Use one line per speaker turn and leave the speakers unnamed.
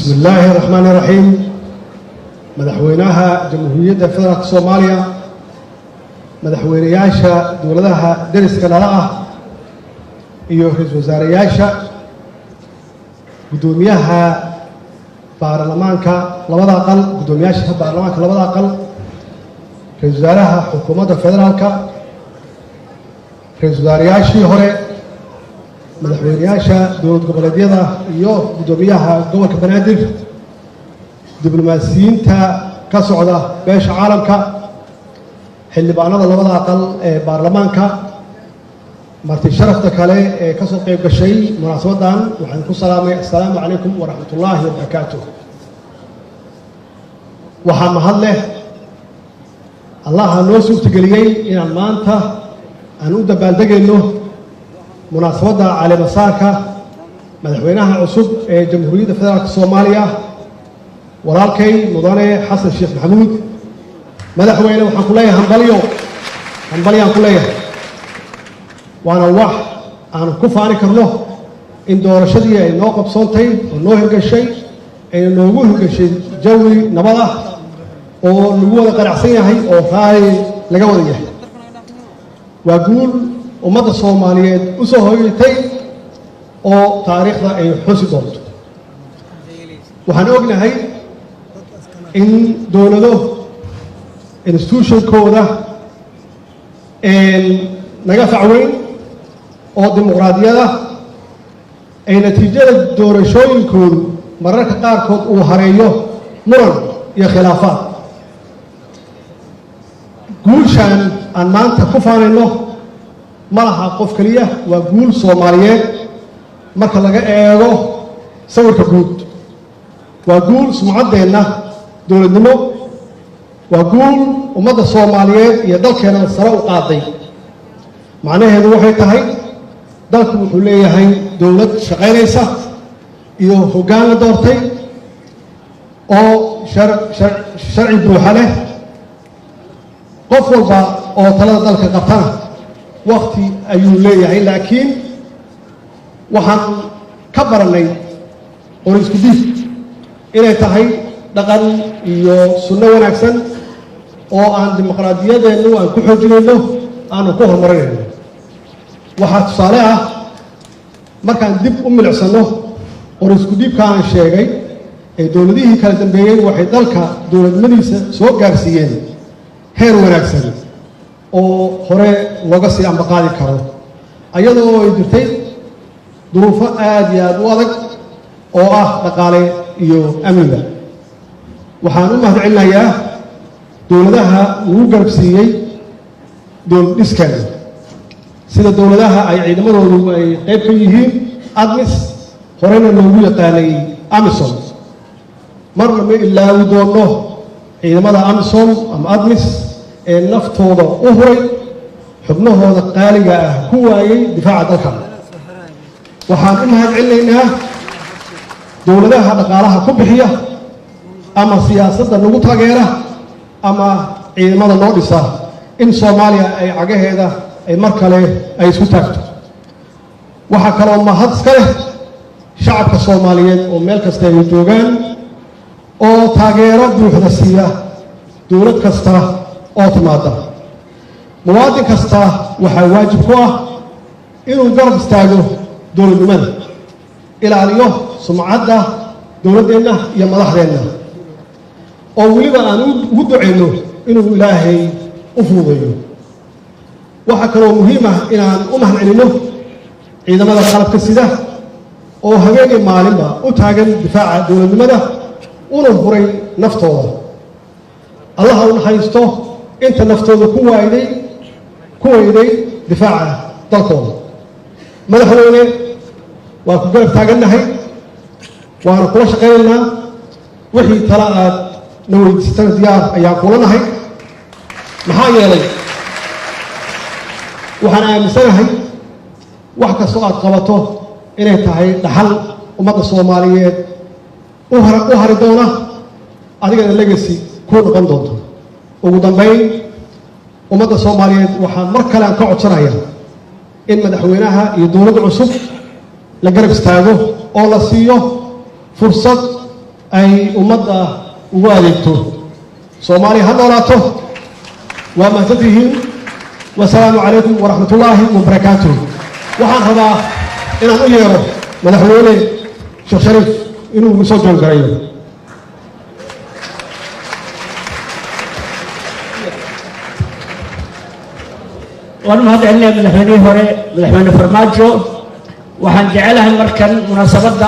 Bismi illaahi raxmaani raxiim. Madaxweynaha Jamhuuriyadda Federaalka Soomaaliya, madaxweynayaasha dowladaha deriska nala ah iyo ra-iisul wasaareyaasha, guddoomiyaha baarlamaanka labada aqal, guddoomiyaasha baarlamaanka labada aqal, ra-iisul wasaaraha xukuumadda federaalka, ra-iisul wasaareyaashii hore, madaxweynayaasha dowlad goboleedyada iyo guddoomiyaha gobolka Banaadir, diblomaasiyiinta ka socda beesha caalamka, xildhibaanada labada aqal ee baarlamaanka, marti sharafta kale ee ka soo qayb gashay munaasabaddan, waxaan ku salaamay: assalaamu calaykum waraxmat ullaahi wabarakaatuh. Waxaa mahad leh Allaha noo suurtageliyey inaan maanta aan u dabaaldegayno munaasabadda caleemasaarka madaxweynaha cusub ee Jamhuuriyadda Federaalka Soomaaliya, walaalkay Mudane Xasan Sheekh Maxamuud. Madaxweyne, waxaan ku leeyahay hambalyo, hambalyaan ku leeyahay. Waana wax aan ku faani karno in doorashadii ay noo qabsoontay oo noo hirgashay, ayna noogu hirgashay jawi nabad ah oo lagu wada qanacsan yahay oo raali laga wada yahay. Waa guul ummadda Soomaaliyeed u soo hoyatay oo taariikhda ay xusi doonto. Waxaan ognahay in dowlado institutionkooda naga facweyn oo dimuqraadiyada ay natiijada doorashooyinkoodu mararka qaarkood uu hareeyo muran iyo khilaafaad. Guushaan aan maanta ku faanayno ma laha qof keliya, waa guul Soomaaliyeed. Marka laga eego sawirka guud, waa guul sumcaddeenna dowladnimo, waa guul ummadda Soomaaliyeed iyo dalkeennaba sare u qaaday. Macnaheedu waxay tahay dalku wuxuu leeyahay dowlad shaqaynaysa iyo hoggaan la doortay oo sharci buuxa leh. Qof walba oo talada dalka qabtana wakti ayuu leeyahay, laakiin waxaan ka barannay qori isku dhiib inay tahay dhaqan iyo sunno wanaagsan oo aan dimuqraadiyadeennu aan ku xoojinayno, aanu ku horumarinayno. Waxaa tusaale ah, markaan dib u milicsanno qori isku dhiibka aan sheegay ee dowladihii kala dambeeyey, waxay dalka dowladnimadiisa soo gaarsiiyeen heer wanaagsan oo hore looga sii ambaqaadi karo, ayadoo ay jirtay duruufo aada iyo aada u adag oo ah dhaqaale iyo amniga. Waxaan u mahad celinayaa dowladaha lagu garab siiyey dowlad dhiskeena, sida dowladaha ay ciidamadoodu ay qayb ka yihiin ATMIS, horeyna loogu yaqaanay AMISOM. Marna ma ilaawi doonno ciidamada AMISOM ama ATMIS ee naftooda u huray, xubnahooda qaaliga ah ku waayey difaaca dalka. Waxaan u mahad celinaynaa dowladaha dhaqaalaha ku bixiya ama siyaasadda nagu taageera ama ciidamada noo dhisa in Soomaaliya ay cagaheeda ay mar kale ay isku taagto. Waxaa kaloo mahad iska leh shacabka Soomaaliyeed oo meel kasta ay joogaan oo taageero buuxda siiya dowlad kasta oo timaada. Muwaadin kasta waxaa waajib ku ah inuu garab istaago dowladnimada, ilaaliyo sumcadda dowladdeenna iyo madaxdeenna, oo weliba aan ugu ducayno inuu Ilaahay u fududeeyo. Waxaa kaloo muhiim ah inaan u mahad celinno ciidamada qalabka sida oo habeen iyo maalinba u taagan difaaca dowladnimada una huray naftooda. Allaha u naxariisto inta naftooda ku wayday difaaca dalkooda. Madaxweyne, waa ku garab taagannahay, waana kula shaqaynaynaa. Wixii tala aad na weydiisatana diyaar ayaan kula nahay, maxaa yeelay waxaan aaminsanahay wax kastoo aad qabato inay tahay dhaxal ummadda Soomaaliyeed u hari doona, adigana legacy kuu noqon doonto. Ugu dambayn, ummadda Soomaaliyeed waxaan mar kale aan ka codsanaya in madaxweynaha iyo dowladda cusub la garab istaago oo la siiyo fursad. Ay ummadda ugu adeegto. Soomaaliya ha noolaato. Waa mahadsantihiin. Wasalaamu calaykum waraxmatullaahi wabarakaatuh. Waxaan rabaa inaan u yeero Madaxweyne Sheekh Shariif inuu soo joongarayo.
Waan mahad celinaya madaxweynihii hore, Madaxweyne Farmaajo. Waxaan jecelahay markan munaasabadda